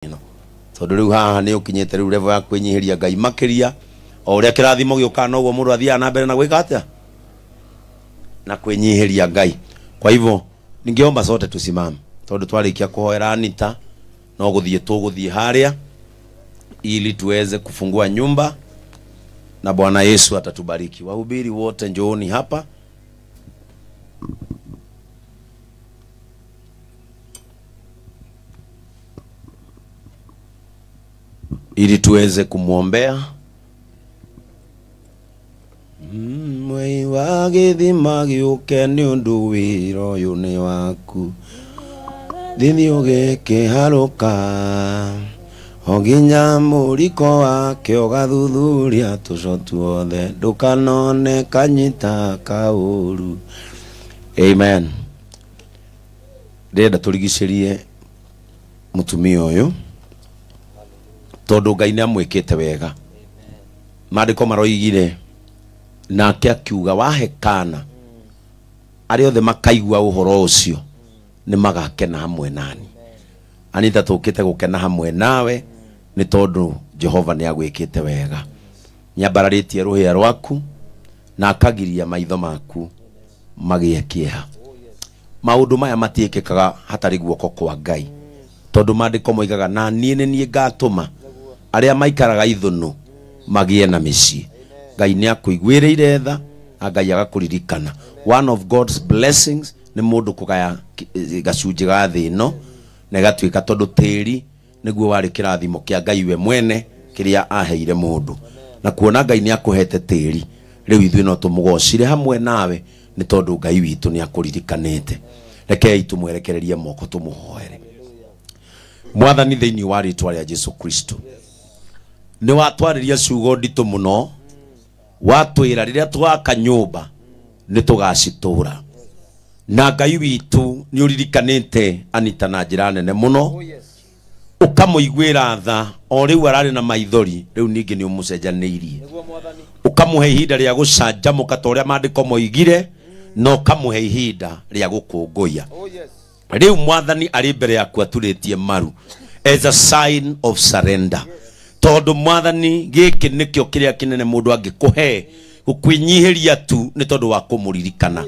Ĩno tondũ rĩu haha nĩ ũkinyĩte rĩu level ya kwĩnyihĩria Ngai makĩria o ũrĩa kĩrathimo gĩũkaga noguo mũndũ athiaga na mbere na gwĩka atĩa na kwĩnyihĩria Ngai. Kwa hivyo ningeomba sote tusimame tondũ twarĩkia kũhoera Anita no gũthiĩ tũgũthiĩ harĩa ili tuweze kufungua nyumba na Bwana Yesu atatubariki. Wahubiri wote njooni hapa. Ili tuweze kumwombea. Mwei wa gĩthima gĩũke nĩ ũndũ wĩra ũyũ nĩ waku thithi ũgĩkĩharũka o nginya mũriko wake ũgathuthuria tũco tuothe ndũkanone kanyita kaũru. Amen. Ndĩrenda tũrigicĩrie mũtumia ũyũ tondũ Ngai nĩ amwĩkĩte wega. Maandĩko maroigire nake akiuga wahe kana arĩa othe makaigua ũhoro ũcio nĩ magakena hamwe nani. Anita tũkĩte gũkena hamwe nawe nĩ tondũ Jehova nĩ agwĩkĩte wega. Nĩambararĩtie rũhĩa rwaku na akagiria maitho maku magĩe kĩeha. Maũndũ maya matiĩkĩkaga hatarĩ guoko kwa Ngai tondũ maandĩko moigaga na niĩ nĩ niĩ ngatũma arĩa maikaraga ithũnũ magĩe na mĩciĩ. Ngai nĩ akũiguĩrĩire tha na Ngai agakũririkana. One of God's blessings nĩ mũndũ kũgaya gacunjĩ ga thĩ ĩno na ĩgatuĩka tondũ tĩri nĩguo warĩ kĩrathimo kĩa Ngai we mwene kĩrĩa aheire mũndũ. Na kuona Ngai nĩ akũhete tĩri rĩu ithuĩ no tũmũgocire hamwe nawe nĩ tondũ Ngai witũ nĩ akũririkanĩte. Rekei tũmwerekererie moko tũmũhoere. Mwathani thĩinĩ wa rĩtwa rĩa Jesu Kristo nĩ watwarĩria ciugo nditũ mũno watwĩra rĩrĩa twaka nyũmba nĩ tũgacitũra. Na Ngai witũ nĩ ũririkanĩte Anita na njĩra nene mũno ũkamũiguĩra tha o rĩu ararĩ na maithori rĩu ningĩ nĩ ũmũcenjanĩirie ũkamũhe ihinda rĩa gũcanjamũka ta ũrĩa maandĩko moigire na ũkamũhe ihinda rĩa gũkũngũiya. Rĩu Mwathani arĩ mbere yaku aturĩtie maru as a sign of surrender. Tondũ Mwathani gĩkĩ nĩkĩo kĩrĩa kĩnene mũndũ angĩkũhe gũkwĩnyihĩria tu nĩ tondũ wa kũmũririkana.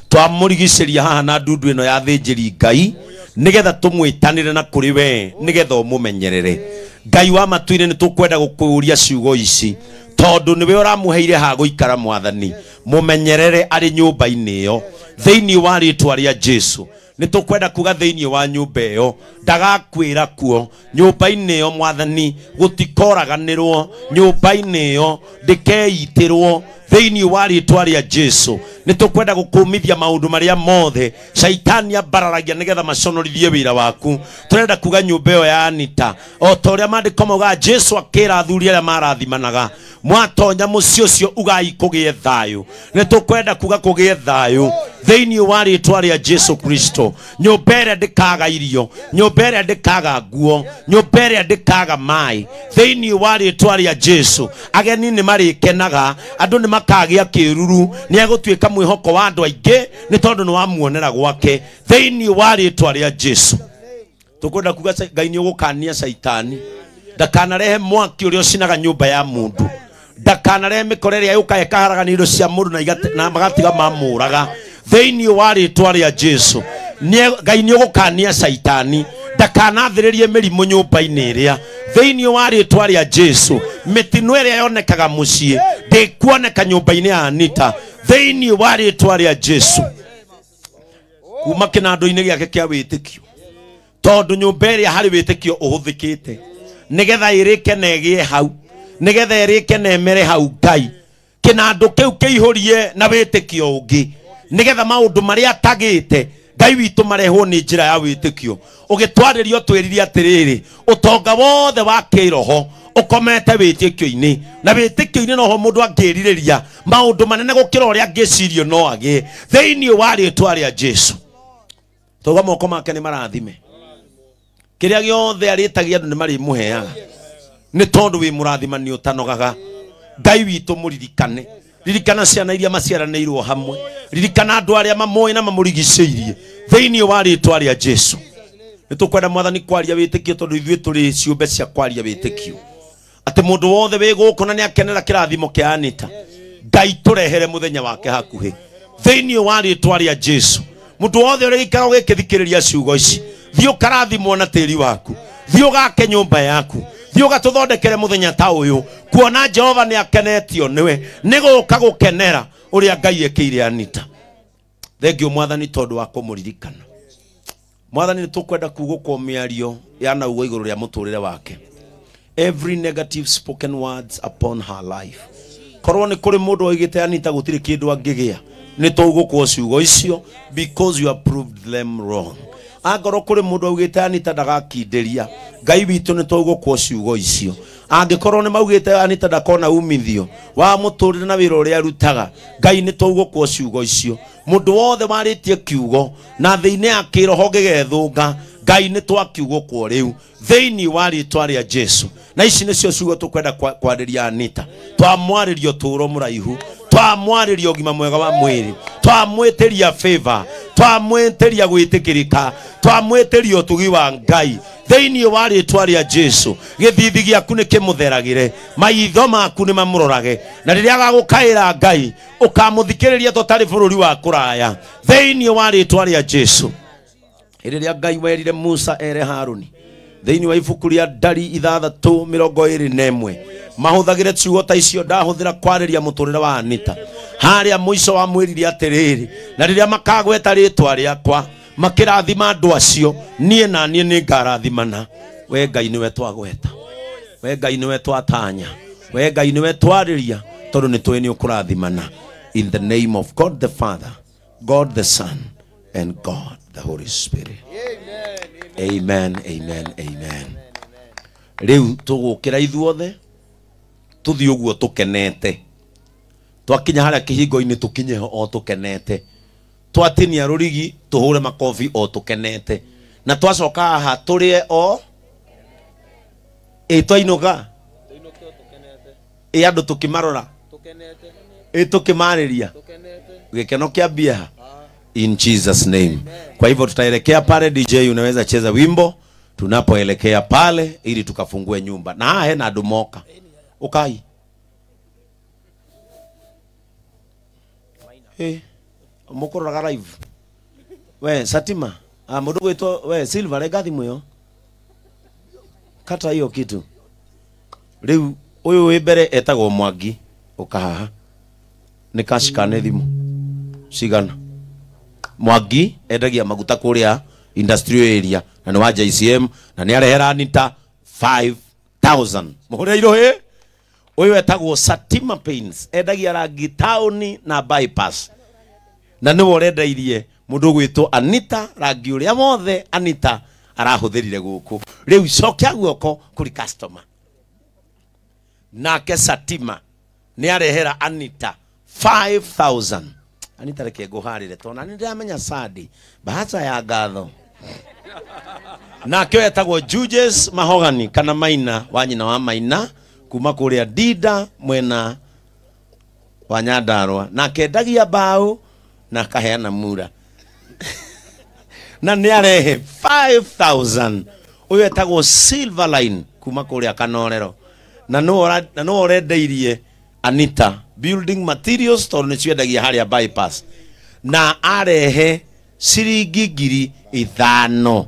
Twamũrigicĩria haha na ndundu ĩno ya thĩnjĩri Ngai nĩgetha tũmwĩtanĩre na kũrĩ we nĩgetha ũmũmenyerere. Ngai wa matu-inĩ nĩ tũkwenda gũkũũria ciugo ici tondũ nĩwe ũramũheire ha gũikara Mwathani mũmenyerere arĩ nyũmba-inĩ ĩyo thĩinĩ wa rĩtwa rĩa Jesu. Nĩ tũkwenda kuga thĩinĩ wa nyũmba ĩyo ndagakwĩra kuo nyũmba-inĩ ĩyo Mwathani gũtikoraganĩrwo nyũmba-inĩ ĩyo ndĩkeitĩrwo thĩinĩ wa rĩtwa rĩa Jesu. Nĩ tũkwenda gũkũmithia maũndũ marĩa mothe caitani ambararagia nĩgetha maconorithie wĩra waku. Tũrenda kuga nyũmba ĩyo ya Anita o ta ũrĩa maandĩko maugaga Jesu akĩra athuri arĩa marathimanaga mwatonya mũciĩ ũcio ugai kũgĩe thayũ. Nĩ tũkwenda kuga kũgĩe thayũ thĩinĩ wa rĩtwa rĩa Jesu Kristo. Nyũmba ĩrĩa ndĩkaga irio, nyũmba ĩrĩa ndĩkaga nguo, nyũmba ĩrĩa ndĩkaga maĩ thĩinĩ wa rĩtwa rĩa Jesu. Ageni nĩ marĩkenaga, andũ nĩ makagĩa kĩruru, nĩ egũtuĩka mwĩhoko wa andũ aingĩ nĩ tondũ nĩ wamuonera gwake thĩinĩ wa rĩtwa rĩa Jesu. Tũkwenda kuga Ngai nĩ ũgũkania caitani ndakanarehe mwaki ũrĩa ũcinaga nyũmba ya mũndũ, ndakanarehe mĩkora ĩrĩa yũkaga ĩkaharagania indo cia mũndũ na magatiga mamũraga thĩinĩ wa rĩtwa rĩa Jesu. Ngai nĩ ũgũkania caitani ndakanathĩrĩrie mĩrimũ nyũmba-inĩ ĩrĩa thĩinĩ wa rĩtwa rĩa Jesu. Mĩtino ĩrĩa yonekaga mũciĩ ndĩkuoneka nyũmba-inĩ ya Anita thĩinĩ wa rĩtwa rĩa Jesu. Kuma kĩnandũ-inĩ gĩake kĩa wĩtĩkio tondũ nyũmba ĩrĩa harĩ wĩtĩkio ũhũthĩkĩte nĩgetha ĩrĩke na ĩgĩe hau nĩgetha ĩrĩke na ĩmere hau Ngai kĩnandũ kĩu kĩihũrie na wĩtĩkio ũngĩ nĩgetha maũndũ marĩa atagĩte Ngai witũ marehwo nĩ njĩra ya wĩtĩkio. Ũgĩtwarĩrio twĩrire atĩrĩrĩ ũtonga wothe wa kĩroho ũkomete wĩtĩkio-inĩ na wĩtĩkio-inĩ noho mũndũ angĩrirĩria maũndũ manene gũkĩra ũrĩa angĩcirio no agĩe thĩinĩ wa rĩtwa rĩa Jesu. Tauga moko make nĩ marathime kĩrĩa gĩothe arĩtagia andũ nĩ marĩmũheaga nĩ tondũ wĩ mũrathimani ũtanogaga. Ngai witũ mũririkane, ririkana ciana iria maciaranĩirwo hamwe, ririkana andũ arĩa mamoĩ na mamũrigicĩirie thĩinĩ wa rĩtwa rĩa Jesu. Nĩ tũkwenda mwathani kwaria wĩtĩkio tondũ ithuĩ tũrĩ ciũmbe cia kwaria wĩtĩkio. Atĩ mũndũ wothe wĩ gũkũ na nĩ akenera kĩrathimo kĩa Anita, Ngai tũrehere mũthenya wake hakuhĩ thĩinĩ wa rĩtwa rĩa Jesu. Mũndũ wothe ũrĩa gĩikara ũgĩkĩthikĩrĩria ciugo ici, thiĩ ũkarathimwo na tĩri waku, thiĩ ũgake nyũmba yaku, thiĩ ũgatũthondekere mũthenya ta ũyũ, kuona Jehova nĩ akenetio nĩwe, nĩ gũka gũkenera ũrĩa Ngai ekĩire Anita. Thengiũ mwathani tondũ wa kũmũririkana. Mwathani nĩ tũkwenda kugũkwo mĩario yanaugwo igũrũ rĩa mũtũrĩre wake. Every negative spoken words upon her life. Korwo nĩ kũrĩ mũndũ oigĩte Anita gũtirĩ kĩndũ angĩgĩa, nĩ tũgũkwo ciugo icio because you have proved them wrong. Angorwo kũrĩ mũndũ augĩte Anita ndagakindĩria, Ngai witũ nĩ tũgũkwo ciugo icio. Angĩkorwo nĩ maugĩte Anita ndakona umithio wa mũtũrĩre na wĩra ũrĩa arutaga, Ngai nĩ tũgũkwo ciugo icio. Mũndũ wothe warĩtie kiugo na thĩinĩ ya kĩroho gĩgethũnga, Ngai nĩ twakiugũkwo rĩu thĩinĩ wa rĩtwa rĩa Jesu. Na ici nĩcio ciugo tũkwenda kwarĩria Anita. Twamwarĩria ũtũũro mũraihu, twamwarĩria ũgima mwega wa mwĩrĩ, twamwĩtĩria favor, twamwĩtĩria gwĩtĩkĩrĩka, twamwĩtĩria ũtugi wa Ngai thĩinĩ wa rĩtwa rĩa Jesu. Gĩthithi gĩaku nĩ kĩmũtheragĩre, maitho maku nĩ mamũrorage, na rĩrĩa agagũkaĩra Ngai ũkamũthikĩrĩria tũtarĩ bũrũri wa kũraya thĩinĩ wa rĩtwa rĩa Jesu. Rĩrĩa Ngai werire Musa ere Haruni thĩinĩ wa ibuku rĩa Ndari 6:21, mahũthagĩre ciugo ta icio ndahũthĩra kwarĩria mũtũrĩre wa Anita. Harĩa mũico wa mwĩrire atĩrĩrĩ, na rĩrĩa makagweta rĩtwa rĩakwa makĩrathima andũ acio, niĩ na niĩ nĩ ngarathimana. We Ngai nĩwe twagweta, we Ngai nĩwe twatanya, we Ngai nĩwe twarĩria, tondũ nĩ tũĩ nĩ ũkũrathimana. In the name of God the Father, God the Son, and God the Holy Spirit. Amen, amen, amen. Rĩu tũgũkĩra ithuothe tũthiĩ ũguo tũkenete. Twakinya harĩa kĩhingo-inĩ tũkinye ho o tũkenete. Twatinia rũrigi tũhũre makobi o tũkenete. Na twacoka haha tũrĩe o ĩ twainũka ĩ andũ tũkĩmarora ĩ tũkĩmarĩria gĩkeno kĩambie ha. In Jesus name. Kwa hivyo tutaelekea pale. DJ unaweza cheza wimbo tunapoelekea pale ili tukafungue nyumba. Na haha hena andũ moka. Ukai. Eh, mũkũroraga live. We Satima, mũndũ gwĩtwo we Silver renga thimũ ĩyo. Kata hiyo kitu. Rĩu ũyũ wĩ mbere etagwo Mwangi, ũka haha. Nĩ kacikane thimũ. Cigana. Mwangi endagia maguta kũrĩa industrial area na nĩ wa JCM na nĩ arehera Anita 5000. Mũhũre irohe. Ũyũ etagwo Satima Paints, endagia rangi taũni na bypass. Na nĩwe ũrendeirie mũndũ ũgwĩtwo Anita rangi ũrĩa wothe Anita arahũthĩrire gũkũ. Rĩu cokia guoko kũrĩ customer. Nake Satima nĩ arehera Anita 5000. Anita reke ngũharĩre tondũ nĩ ndĩramenya Sadi bahaca ya ngatho. Nake etagwo Juges Mahogany kana Maina wa nyina wa Maina kuma kũrĩa Ndinda mwena wa Nyandarua. Nake endagia mbaũ na akaheana mura. Na nĩ arehe 5000. Ũyũ etagwo Silverline kuma kũrĩa Kanorero. Na nĩwe ũrendeirie Anita building materials tondũ nĩ ciendagia harĩa bypass. Na arehe ciringi 5,000.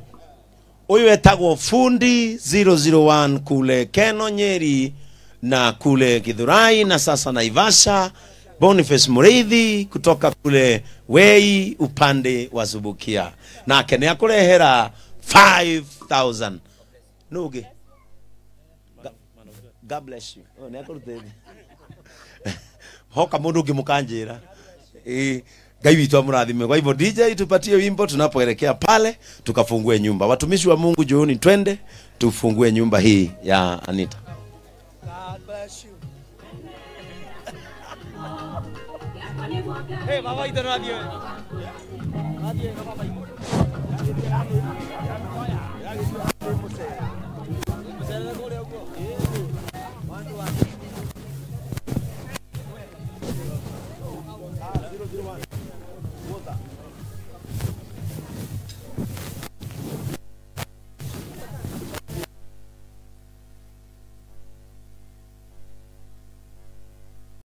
Ũyũ etagwo Fundi 001 kule Keno Nyeri na kule Githurai na sasa Naivasha. Boniface Mureithi kutoka kule Wei upande wa Subukia. Nake nĩ akũrehera 5000. Nũngĩ? God bless you. Oh, nĩ akũrutĩte. Hoka mũndũ ũngĩ mũkanjĩra. Ngai witũ amũrathime. Kwa hivyo DJ tupatie wimbo tunapoelekea pale tukafungue nyumba. Watumishi wa Mungu njooni twende tufungue nyumba hii ya Anita. God bless you. Hey, baba ito radio. Radio baba.